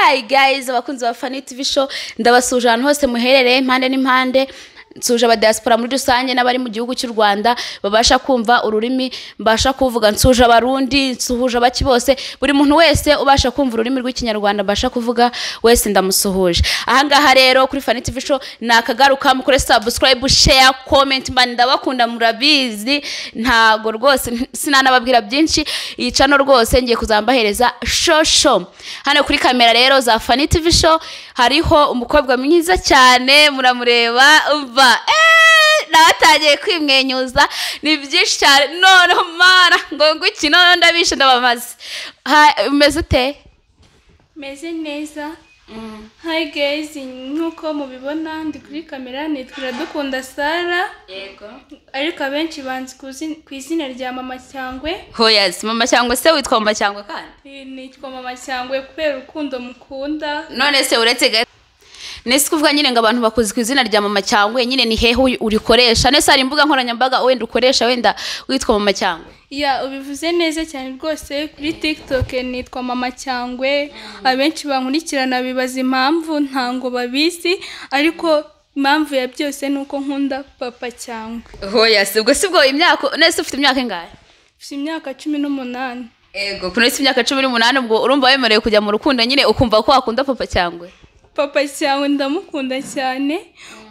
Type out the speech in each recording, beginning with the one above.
Hi guys, abakunzi ba Fanny TV Show, ndabasuje ahantu hose muherereye impande n'impande. Nsuje aba diaspora muri rusange n'abari mu gihugu cy'u Rwanda babasha kumva ururimi mbasha kuvuga, nsuje abarundi, nsuhuje abaki bose, buri muntu wese ubasha kumva ururimi rw'ikinyarwanda mbasha kuvuga wese ndamusuhuje. Ahangaha rero kuri Fanny TV Show nakagaruka, mukore subscribe, share, comment, mba ndabakunda murabizi, ntago rwose sinanababwira byinshi. Iyi channel rwose ngiye kuzambahereza show show. Hano kuri kamera rero za Fanny TV Show hariho umukobwa mwiza cyane, muramureba umva nabatangiye kwimwenyuza, ni byinshi cyane. Noneho mara ngo nguki none ndabishe ndabamaze. Umeze ute? Meze neza. Hi guys, nkuko mubibona ndi kuri kamera nitwa Iradukunda Sara. Yego. Ariko abenshi banzi ku izina rya Mama Cyangwe. Hoyas, Mama Cyangwe se witwa Mama Cyangwe kandi? Nitwa Mama Cyangwe kubera urukundo mukunda. None se uretse nese kuvuga nyine ngo abantu bakuzi ku izina rya Mama Cyangwe nyine ni hehe urikoresha? Nese hari imbuga nkoranyambaga wenda ukoresha wenda witwa Mama Cyangwe? Ya, ubivuze neza cyane rwose. Kuri TikTok nitwa Mama Cyangwe. Abenshi bankurikirana bibaza impamvu, ntango babizi, ariko impamvu ya byose nuko nkunda Papa Cyangwe. Hoya, sibwo sibwo imyaka nese ufite imyaka ingahe? Mfite imyaka 18. Ego, kuno ufite imyaka 18 ubwo urumva wemerewe kujya mu rukundo nyine ukumva ko wakunda Papa Cyangwe? Papa Cyangwe ndamukunda cyane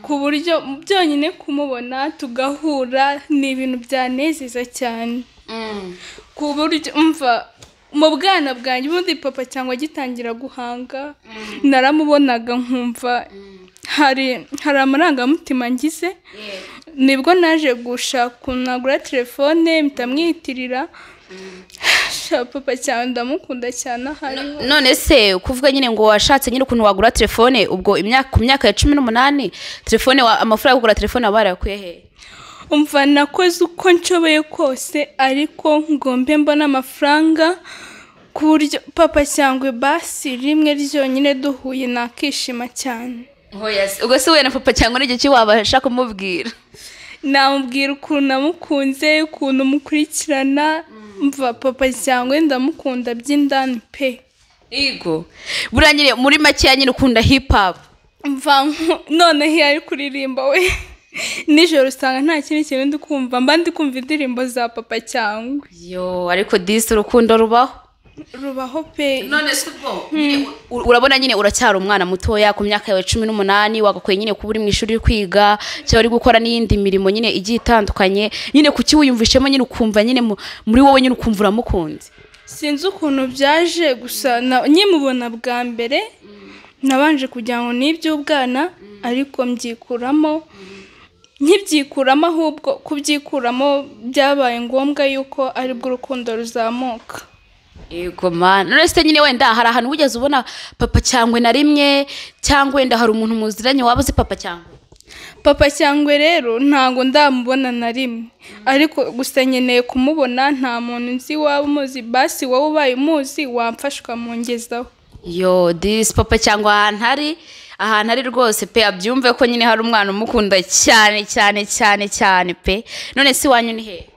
ku buryo byonyine kumubona tugahura ni ibintu byanezeza cyane. Ku buryo umva mu bwana bwanjye ubundi Papa Cyangwe agitangira guhanga naramubonaga nkumva hari amarangamutima ngize. Nibwo naje gushaka nagura telefone mpita Papa Cyangwe ndamukunda cyane hariho. None se kuvuga nyine ngo washatse nyine ukuntu wagura telefone ubwo imyaka ku myaka ya 18 telefone amafaranga yo kugura telefone abarakuye he? Umva nakoze uko nshoboye kose ariko ngombe mbona amafaranga ku buryo Papa Cyangwe basi rimwe ryonyine duhuye nakishima cyane. Hoyas, ubwo se we na Papa Cyangwe n'igiki wabasha kumubwira? Namubwira ukuntu namukunze, ukuntu mukurikirana. Mva Papa Cyangwe ndamukunda by'indani pe. Yego. Buriya nyine muri make ya nyine ukunda hip hop. Mva noneho iyo ari kuririmba we nijoro usanga nta kindi kintu ndi kumva, mba ndi kumva indirimbo za Papa Cyangwe. Yo, ariko disi urukundo rubaho. Rubaho pe. None se ubwo urabona nyine uracyari umwana mutoya ku myaka yawe 18 wagakwiye nyine kuba uri mu ishuri kwiga cyangwa uri gukora n'iyindi mirimo nyine igiye itandukanye, nyine kuki wiyumvishemo nyine ukumva nyine muri wowe nyine ukumva uramukunze? Sinzi ukuntu byaje gusa nkimubona bwa mbere nabanje kugira ngo ni iby'ubwana ariko mbyikuramo, nkibyikuramo ahubwo kubyikuramo byabaye ngombwa yuko aribwo urukundo ruzamuka. Yego man. None se nyine wenda hari ahantu wigeze ubona Papa Cyangwe na rimwe cyangwa wenda hari umuntu muziranye waba uzi Papa Cyangwe? Papa Cyangwe rero ntago ndamubona na rimwe, ariko gusa nkeneye kumubona. Nta muntu nzi waba umuzi, basi wowe ubaye umuzi wamfasha ukamungezaho. Yo, this Papa Cyangwe ahantu ari rwose pe, abyumve ko nyine hari umwana umukunda cyane cyane cyane cyane pe. None si wanyu ni he?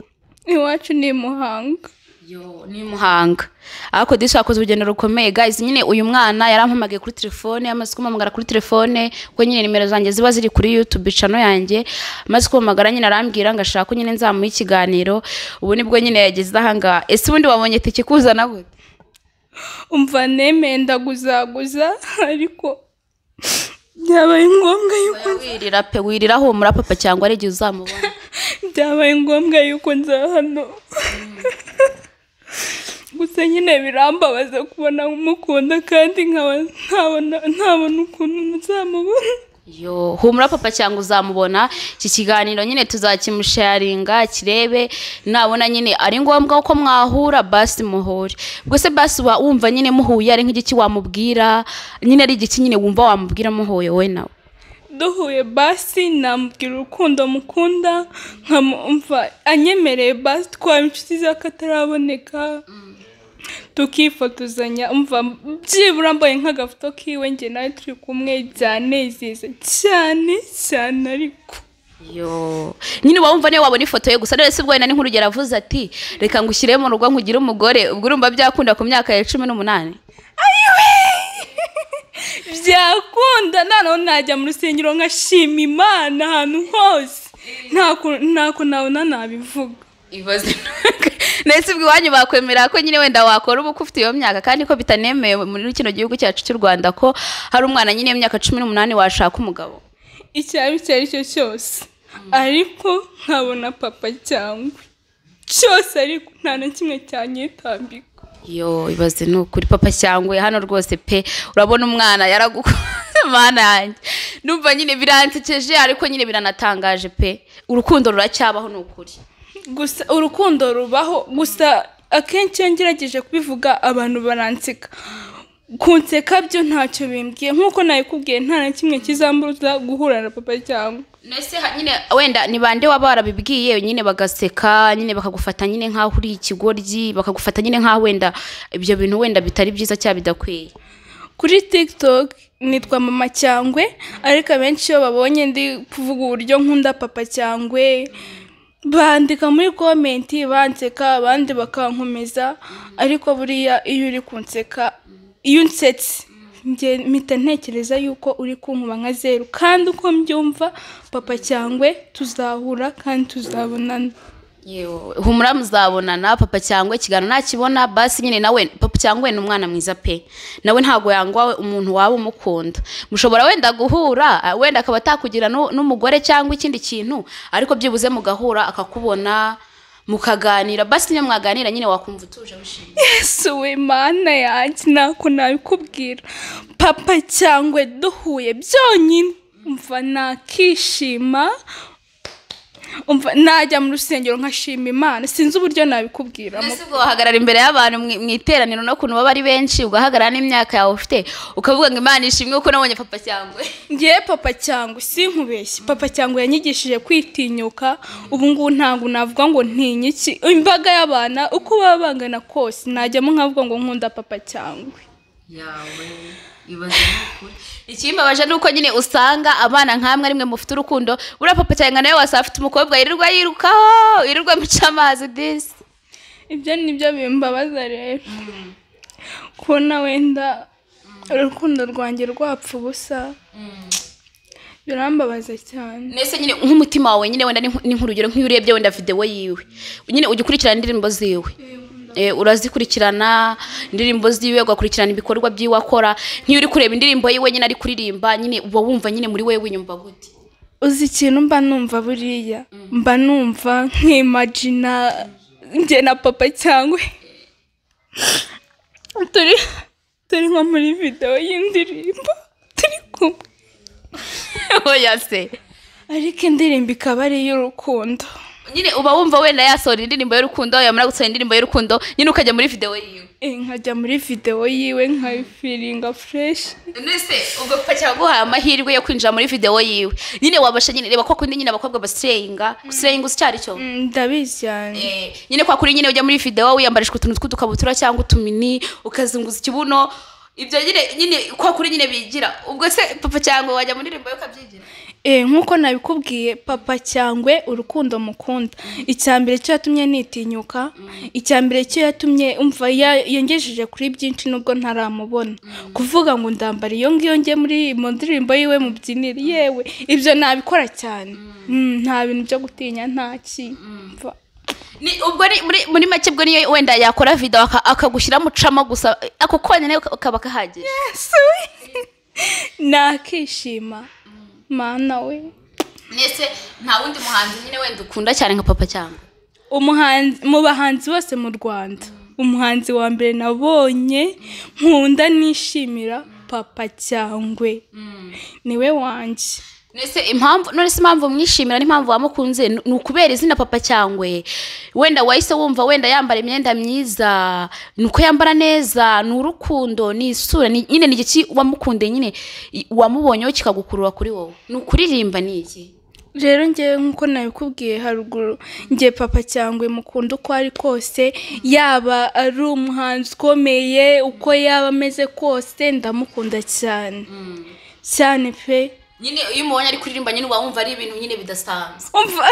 Iwacu ni Muhanga. Yo, ni Muhanga. Ariko disi wakoze urugendo rukomeye guys. Nyine uyu mwana yarampamagaye kuri telefone, amaze kumpamagara kuri telefone kuko nyine nimero zanjye ziba ziri kuri YouTube channel yanjye. Amaze kumpamagara nyine arambwira ngo ashaka ko nyine nzamuha ikiganiro. Ubu nibwo nyine yageze ahanga. Ese ubundi wabonye tike kuzana gute? Umva nemeye ndaguzaguza ariko byabaye ngombwa yuko wirira pe, wirira humura Papa Cyangwe ari igihe uzamubona. Byabaye ngombwa yuko nza hano. Gusa nyine birambabaza kubona umukunda kandi nkaba ntabona ukuntu nzamubona. Yo, humura Papa Cyangwe uzamubona. Iki kiganiro nyine tuzakimusharinga kirebe, nabona nyine ari ngombwa ko mwahura basi muhure. Ubwo se basi wumva nyine muhuye ari nk'igiki wamubwira nyine, ari igiki nyine wumva wamubwira muhuye we nawe? Duhuye basi namubwira urukundo mukunda, nkamumva anyemereye basi twaba inshuti z'akataraboneka, tukifotozanya. Umva byibura mbaye nk'agafoto kiwe njye nawe turi kumwe byanezeza cyane cyane. Ariko yo nyine wumva niyo wabona ifoto ye gusa. None se ubwo wenda ni nk'urugero avuze ati reka ngushyire mu rugo nkugire umugore, ubwo urumva byakunda ku myaka ya 18? Ayiwe. Noneho najya mu rusengero nkashima Imana ahantu hose, ntako nabona nabivuga. Ibaze nese ubwo iwanyu bakwemera ko nyine wenda wakora ubukwe ufite iyo myaka, kandi ko bitanemewe muri kino gihugu cyacu cy'u Rwanda ko hari umwana nyine w'imyaka 18 washaka umugabo? Icyaba icyo ari cyo cyose, ariko nkabona Papa Cyangwe cyose, ariko nta na kimwe cyanyitambika. Yo, ibaze ni ukuri Papa Cyangwe hano rwose pe, urabona umwana yaragukunze. Mana yanjye, numva nyine biransekeje ariko nyine biranatangaje pe, urukundo ruracyabaho ni ukuri. Gusa urukundo rubaho, gusa akenshi iyo ngerageje kubivuga abantu baranseka. Kunseka byo ntacyo bimbwiye, nk'uko nabikubwiye nta na kimwe kizambuza guhura na Papa Cyangwe. Nese nyine wenda ni bande waba warabibwiye nyine bagaseka, nyine bakagufata nyine nk'aho uri ikigoryi, bakagufata nyine nk'aho wenda ibyo bintu wenda bitari byiza cyangwa bidakwiye? Kuri TikTok nitwa Mama Cyangwe, ariko abenshi iyo babonye ndi kuvuga uburyo nkunda Papa Cyangwe bandika muri komenti banseka, abandi bakankomeza. Ariko buriya iyo uri kunseka, iyo unsetse njye mpita ntekereza yuko uri kunkuba nka zeru, kandi uko mbyumva Papa Cyangwe tuzahura kandi tuzabonana. Yewe, humura muzabonana. Papa Cyangwe ikiganiro nakibona basi nyine nawe Papa Cyangwe ni umwana mwiza pe, nawe ntago yangwa umuntu waba umukunda. Mushobora wenda guhura, wenda akaba atakugira n'umugore cyangwa ikindi kintu, ariko byibuze mugahura akakubona mukaganira, basi nyine mwaganira nyine wakumva utuje wishimye. Yesu we Mana yanjye, ntako nabikubwira. Papa Cyangwe duhuye byonyine umva nakishima, umva najya mu rusengero nkashima Imana, sinzi uburyo nabikubwiramo. Mbese ubwo wahagarara imbere y'abantu mu iteraniro no kuntu baba ari benshi, ugahagarara n'imyaka yawe ufite ukavuga ngo Imana ishimwe ko nabonye Papa Cyangwe? Ngiye Papa Cyangwe sinkubeshye, Papa Cyangwe yanyigishije kwitinyuka. Ubu ngubu ntabwo navuga ngo ntinye iki, imbaga y'abana uko baba bangana kose najyamo nkavuga ngo nkunda Papa Cyangwe. Yawe, ibaze n'ukuri. Ikimbabaje nuko nyine usanga abana nkamwe rimwe mufite urukundo, buriya Papa Cyangwe nawe wasaba afite umukobwa yirirwa yirukaho, yirirwa mica amazi disi. Ibyo nibyo bimbabaza rero, kubona wenda urukundo rwanjye rwapfa ubusa birambabaza cyane. Nese nyine nk'umutima wawe nyine wenda ni nk'urugero nk'iyo urebye wenda video yiwe, nyine ujya ukurikirana indirimbo ziwe, urazikurikirana indirimbo ziwe, ugakurikirana ibikorwa byiwe akora, nk'iyo uri kureba indirimbo yiwe nyine ari kuririmba nyine uba wumva nyine muri wewe winyumva gute? Uzi ikintu mba numva buriya, mba numva nkimagina njye na Papa Cyangwe turi nko muri video y'indirimbo turi kumwe. Oya se, ariko indirimbo ikaba ari iy'urukundo. Nyine uba wumva wenda yasohora indirimbo y'urukundo, yamara gusohora indirimbo y'urukundo nyine ukajya muri video yiwe. Nkajya muri video yiwe nkayifiringa fresh. Nese ubwo Papa Cyangwe aguhaye amahirwe yo kwinjira muri video yiwe nyine wabasha nyine, reba ko kundi nyine abakobwa basireyinga, gusireyinga uzi cyari cyo? Ndabizi cyane. Nyine kwa kuri nyine ujya muri video wiyambarishwa utuntu tw'udukabutura cyangwa utumini ukazunguza ikibuno, ibyo nyine nyine kwa kuri nyine bigira. Ubwo se Papa Cyangwe wajya muri ndirimbo yo ukabyigira? Nkuko nabikubwiye Papa Cyangwe urukundo mukunda, icyambere cyo yatumye nitinyuka, icyambere cyo yatumye umva yengejeje kuri byinshi nubwo ntaramubona. Kuvuga ngo ndambara iyo ngiyo nge muri mu ndirimbo yiwe mubyinire, yewe ibyo nabikora cyane. Nta bintu byo gutinya, nta ki. Ni ubwo ni muri make bwo niyo wenda yakora video akagushyira mucamo gusa ako konyine ukaba kahagije. Yes, nakishima Mana we. Nese nta wundi muhanzi nyine wenda ukunda cyane nka Papa Cyangwe? Umuhanzi mu bahanzi bose mu Rwanda, umuhanzi wa mbere nabonye nkunda nishimira Papa Cyangwe, niwe wanjye. Nese impamvu, none se impamvu mwishimira n'impamvu wamukunze ni ukubera izina Papa Cyangwe? Wenda wahise wumva wenda yambara imyenda myiza, nuko yambara neza, ni urukundo, ni isura, nyine ni iki wamukunde nyine wamubonyeho kikagukurura kuri wowe? Ni ukuririmba, ni iki? Rero njye nkuko nabikubwiye haruguru, njye Papa Cyangwe mukunda uko ari kose, yaba ari umuhanzi ukomeye uko yaba ameze kose ndamukunda cyane cyane pe. Nyine iyo umubonye ari kuririmba nyine uba wumva ari ibintu nyine bidasanzwe. Umva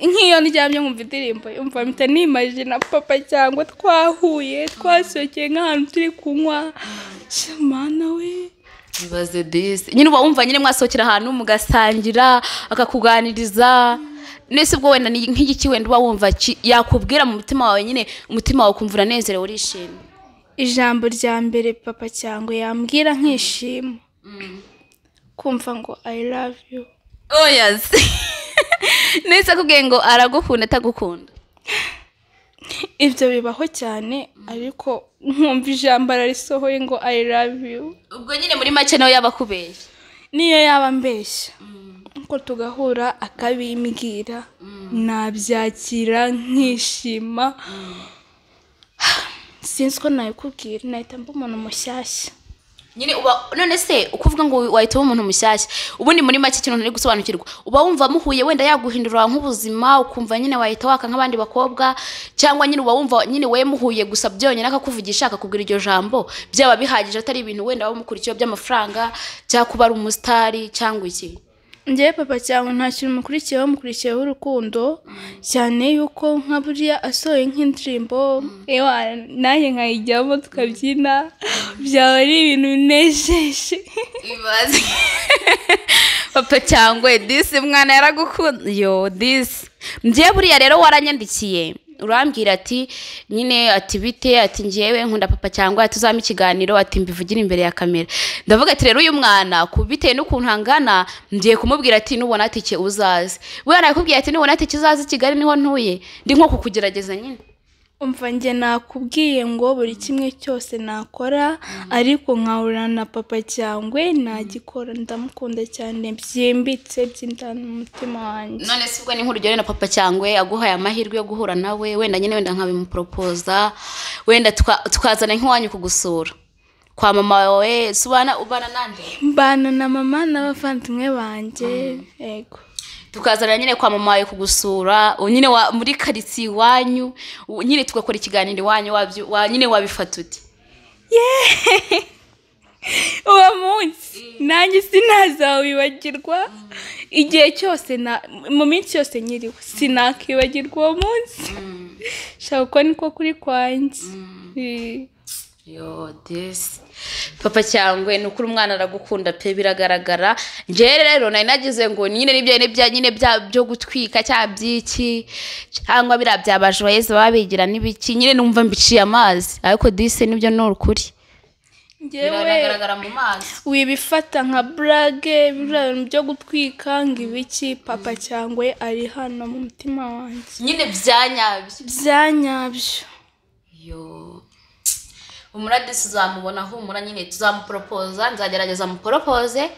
nk'iyo ndyamye nkumva indirimbo, umva mpita nimagina Papa Cyangwe twahuye, twasohokeye nk'ahantu turi kunywa. Mana we, Ibaze disi nyine uba wumva nyine mwasohokera ahantu mugasangira akakuganiriza. Nese ubwo wenda ni nk'igiki wenda uba wumva yakubwira mu mutima wawe nyine, umutima wawe ukumva uranezerewe urishimye? Ijambo rya mbere Papa Cyangwe yambwira nkishima, kumva ngo I love you. Oh yes. Nese akubwiye ngo aragukunda atagukunda? Ibyo bibaho cyane, ariko nkumva ijambo ararisohoye ngo I love you. Ubwo nyine muri make nawe yaba akubeshya? Niyo yaba ambeshya, nkuko tugahura akabimbwira, nabyakira nkishima. Sinzi ko nabikubwira, nahita mba umuntu mushyashya. Nyine uba none se ukuvuga ngo wahita uba umuntu mushyashya, ubundi muri make ikintu ntari gusobanukirwa, uba wumva muhuye wenda yaguhindura nk'ubuzima, ukumva nyine wahita waka nk'abandi bakobwa, cyangwa nyine uba wumva nyine we muhuye gusa byonyine akakuvugisha akakubwira iryo jambo byaba bihagije, atari ibintu wenda waba umukurikiyeho by'amafaranga cyangwa kuba ari umusitari cyangwa iki? Njyewe Papa Cyangwe nta kintu mukurikiyeho, mukurikiyeho urukundo cyane, yuko nka buriya asohoye nk'indirimbo ewa nanjye nkayijyamo tukabyina, byaba ari ibintu binejeje. Ibaze Papa Cyangwe disi mwana yaragukunda yo disi. Njyewe buriya rero waranyandikiye urambwira ati nyine ati bite, ati njyewe nkunda Papa Cyangwe, ati uzampa ikiganiro, ati mbivugire imbere ya kamera. Ndavuga ati rero uyu mwana kubitewe n'ukuntu angana ngiye kumubwira ati nubona tike uzaze. We narakubwiye ati nubona tike uzaze i Kigali niho ntuye, ndi nko kukugerageza nyine. Umva njye nakubwiye ngo buri kimwe cyose nakora, ariko nkahura na Papa Cyangwe nagikora, ndamukunda cyane byimbitse by'indani mu mutima wanjye. None se ubwo ni nk'urugero na Papa Cyangwe aguhaye amahirwe yo guhura nawe, wenda nyine wenda nkabimuporopoza, wenda tukazana nk'iwanyu kugusura kwa mama wawe, subana ubana nande? Mbana na mama n'abavandimwe banjye. Yego. Tukazana nyine kwa mama wawe kugusura, nyine muri karitsiye iwanyu, nyine tugakora ikiganiro iwanyu, nyine wabifata ute? Uwo munsi nanjye sinazawibagirwa, igihe cyose mu minsi yose nyiriwe sinakibagirwa uwo munsi. Shaka uko niko kuri kwanjye. Yo disi Papa Cyangwe ni ukuri umwana aragukunda pe, biragaragara. Njyewe rero nari nagize ngo nyine nibyo nibya nyine byo gutwika cya byiki cyangwa biriya bya ba Joyeuse baba bigira n'ibiki, nyine numva mbiciye amazi, ariko disi nibyo ni ukuri. Njyewe biragaragara mu maso. Wibifata nka burage biriya bintu byo gutwika ngo ibiki, Papa Cyangwe ari hano mu mutima wanjye. Nyine byanyabyo. Byanyabyo. Yo humura disi uzamubona, humura nyine tuzamuporopoza, nzagerageza muporopoze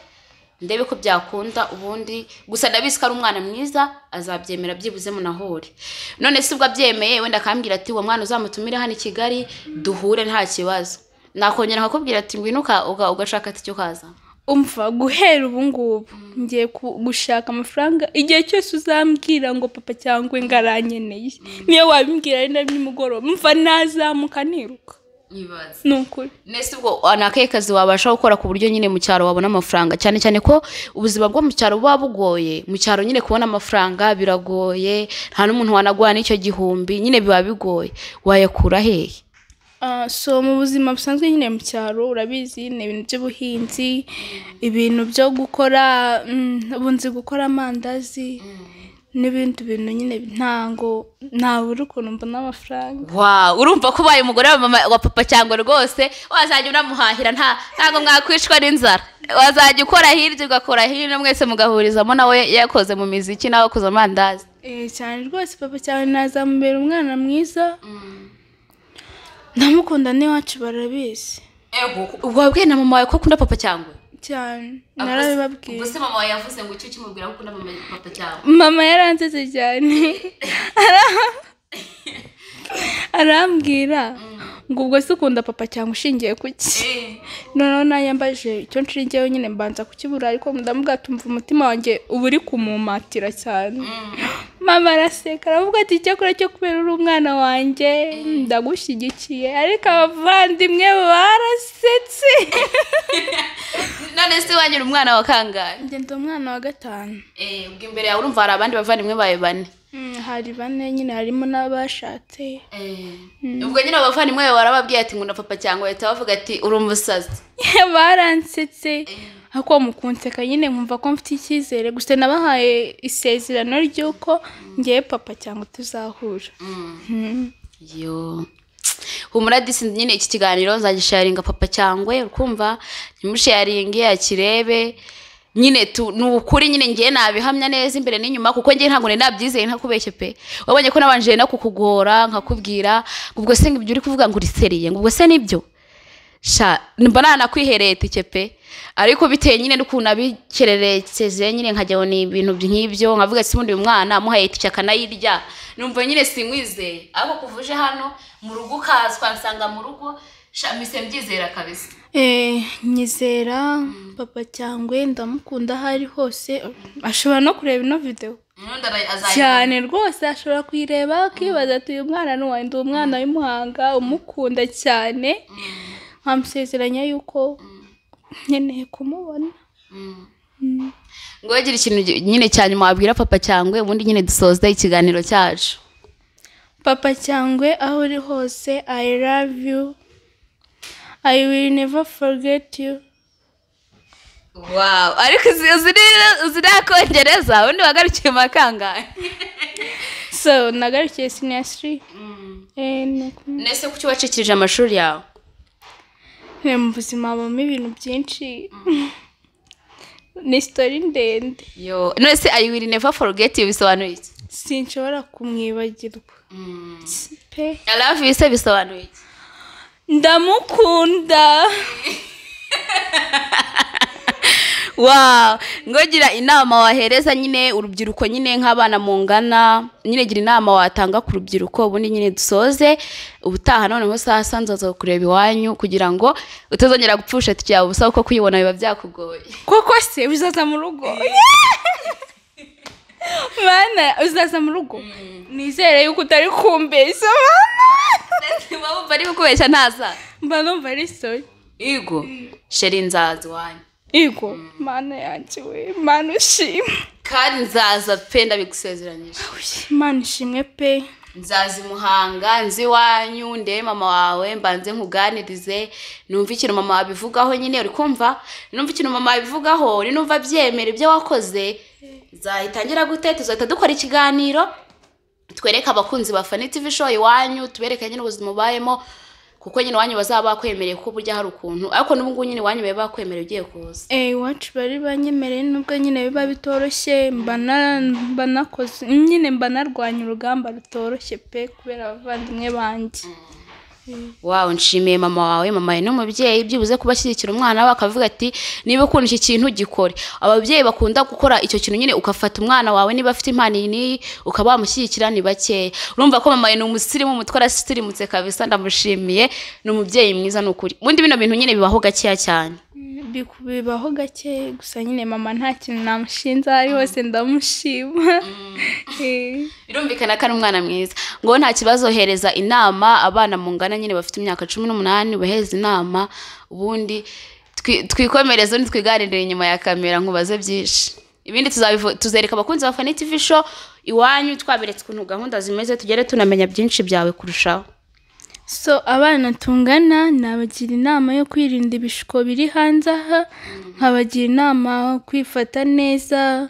ndebe ko byakunda, ubundi gusa ndabizi ko ari umwana mwiza azabyemera byibuze munahure. None se ubwo abyemeye wenda akambwira ati uwo mwana uzamutumire hano i Kigali duhure nta kibazo, nakongera nkakubwira ati ngwino ugashaka ati icyo ukaza? Umva guhera ubu ngubu ngiye gushaka amafaranga, igihe cyose uzambwira ngo Papa Cyangwe ngaranyeneye, niyo wabimbwira ari na nimugoroba, umva nazamuka niruka. Ibaze. Ni ukuri. Nese ubwo ni akahe kazi wabasha gukora ku buryo nyine mu cyaro wabona amafaranga, cyane cyane ko ubuzima bwo mu cyaro buba bugoye? Mu cyaro nyine kubona amafaranga biragoye, nta n'umuntu wanaguha n'icyo gihumbi, nyine biba bigoye, wayakura hehe? So mu buzima busanzwe nyine mu cyaro urabizi ni ibintu by'ubuhinzi, ibintu byo gukora, ubu nzi gukora amandazi n'ibindi bintu nyine, ntango ntabura ukuntu mbona amafaranga. Wow, urumva ko ubaye umugore wa mama wa Papa Cyangwe rwose wazajya unamuhahira, ntago mwakwicwa n'inzara, wazajya ukora hirya ugakora hino, mwese mugahurizamo, nawe yakoze mu miziki nawe akoze amandazi. Cyane rwose Papa Cyangwe nazamubera umwana mwiza, ndamukunda n'iwacu barabizi. Ego, wabwiye na mama wawe ko ukunda Papa Cyangwe? Cyane, narabibabwiye. Ubwo se mama wawe yavuze ngo icyo ukimubwira ko ukunda Papa Cyangwe? Mama yaransetse cyane. Arambwira ngo ubwo se ukunda Papa Cyangwe ushingiye kuki? Noneho nanjye mbaje icyo nshingiyeho nyine mbanza kukibura, ariko ndamubwira ati umva umutima wanjye uba uri kumumatira cyane. Mama araseka aravuga ati icyakora cyo kubera uri umwana wanjye ndagushyigikiye, ariko abavandimwe barasetse. None se wanyura umwana wa kangahe? Njye ndi umwana wa 5. Ubwo imbere yawe urumva hari abandi bavandimwe bawe 4. Hari 4 nyine, harimo n'abashatse. Ubwo nyine abavandimwe bawe barababwiye ati ngunda papa cyangwa bahita bavuga ati uri umusazi? Baransetse ariko mukunseka nyine nkumva ko mfite icyizere, gusa nabahaye isezerano ry'uko ngiye papa cyangwa tuzahura. Yo humura disi, nyine iki kiganiro nzagisharinga papa cyangwa ukumva ntimusharinge akirebe nyine ni ukuri nyine ngiye nabihamya neza imbere n'inyuma, kuko ngiye ntabwo nabyizeye ntakubeshye pe. Wabonye ko nabanje no kukugora nkakubwira ubwo se ngibyo uri kuvuga ngo uri seriye, ngo ubwo se nibyo sha mba nanakwihereye tike pe. Ariko biteye nyine n'ukuntu abikererekeze nyine nkajyaho ni ibintu nk'ibyo nkavuga ati ubundi uyu mwana amuhaye itike akanayirya, numva nyine sinkwizeye. Ariko kuvuje hano mu rugo ukazwa nsanga mu rugo sha mise mbyizera kabisa. Nyizera papa cyangwa ndamukunda aho ari hose, ashobora no kureba ino video cyane rwose, ashobora kuyireba akibaza ati uyu mwana ni uwanjye, ndi umwana w'imuhanga umukunda cyane, nkamusezeranya yuko nkeneye kumubona. Ngo wagira ikintu nyine cyane wabwira papa cyangwa ubundi nyine dusoza ikiganiro cyacu. Papa cyangwa aho uri hose, I love you, I will never forget you. Wow, ariko uzi n'akongereza ubundi wagarukiye makangahe? So nagarukiye senior 3. Nese kuki wacikirije amashuri yawe? Mu buzima habamo ibintu byinshi, ni story ndende. Yo, none I will never forget you bisobanuye iki? Sinshobora kumwibagirwa pe. I love you se bisobanuye iki? Ndamukunda. Wow, ngo gira inama wahereza nyine urubyiruko nyine nk'abana mungana, nyine gira inama watanga ku rubyiruko ubundi nyine dusoze ubutaha. Noneho sasa nzaza kureba iwanyu kugira ngo utazongera gupfusha tike yawe ubusa, kuko kuyibona biba byakugoye. Koko se uzaza mu rugo? Mana uzaza mu rugo? Nizere yuko utari kumbeshya mana. Wumva ari kukubeshya ntaza? Mba numva ari sorry. Igo sheri nzaza iwanyu. Igo mana yanjye we, mana ushimwe. Kandi nzaza pe, ndabigusezeranyije. Mana ishimwe pe. Nzaza imuhanga nzi iwanyu ndebe mama wawe, mbanze nkuganirize numva ikintu mama wabivugaho nyine, uri kumva numva ikintu mama wabivugaho, ni numva byemera ibyo wakoze nzahita ngira gute, tuzahita dukora ikiganiro twereke abakunzi ba Fani TV show iwanyu, tubereke nyine ubuzima ubayemo, kuko nyine iwanyu bazaba bakwemereye kuko burya hari ukuntu, ariko n'ubu ngubu nyine iwanyu baba bakwemereye ugiye kuza. Iwacu bari banyemereye nubwo nyine biba bitoroshye, mba nakoze nyine mba narwanya urugamba rutoroshye pe kubera abavandimwe banjye. Wow, nshimiye mama wawe. Mama ni umubyeyi byibuze kubashyigikira umwana we akavuga ati niba ukunda iki kintu gikore. Ababyeyi bakunda gukora icyo kintu nyine, ukafata umwana wawe niba afite impano iyi n'iyi ukaba wamushyigikira ni bakeya. Urumva ko mama ni umusirimu, umutwe arasirimutse kabisa, ndamushimiye, ni umubyeyi mwiza ni ukuri. Ubundi bino bintu nyine bibaho gakeya cyane. Bibaho gake, gusa nyine mama nta kintu namushinza ari hose ndamushima. Birumvikana ko ari umwana mwiza. Ngo nta kibazo, hereza inama abana mungana nyine bafite imyaka 18, ubahereza inama ubundi twikomereze, ubundi twiganirire inyuma ya kamera nkubaze byinshi. Ibindi tuzereka abakunzi ba Fani TV show iwanyu, twaberetse ukuntu gahunda zimeze, tugere tunamenya byinshi byawe kurushaho. So abana tungana nabagira inama yo kwirinda ibishuko biri hanze aha, nkabagira inama kwifata neza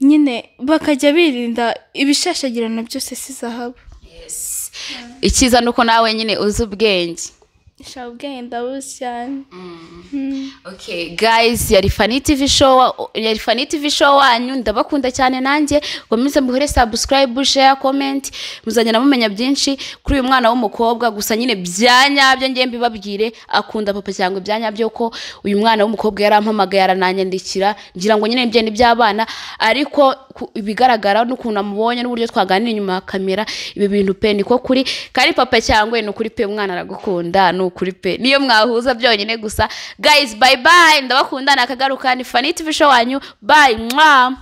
nyine bakajya birinda ibishashagirana byose si zahabu. Yes. Ikiza nuko nawe nyine uzi ubwenge. Sha ubwenge ndabuzi cyane. Okay guys, yari Fani TV show, yari Fani TV show wanyu, ndabakunda cyane nanjye. Komeze muhore subscribe, share, comment, muzagenda mumenya byinshi kuri uyu mwana w'umukobwa. Gusa nyine byanyabyo ngiye mbibabwire, akunda papa cyangwa byanyabyo ko uyu mwana w'umukobwa yarampamagaye arananyandikira ngira ngo nyine ibyo ni by'abana, ariko ibigaragara n'ukuntu amubonye n'uburyo twaganira inyuma ya kamera, ibi bintu pe niko kuri. Kandi papa cyangwa ni ukuri pe, umwana aragukunda ni ukuri pe, niyo mwahuza byonyine gusa. Guys, bye bye, ndabakunda, nakagaruka ni Fani TV show wanyu. Bye mwa.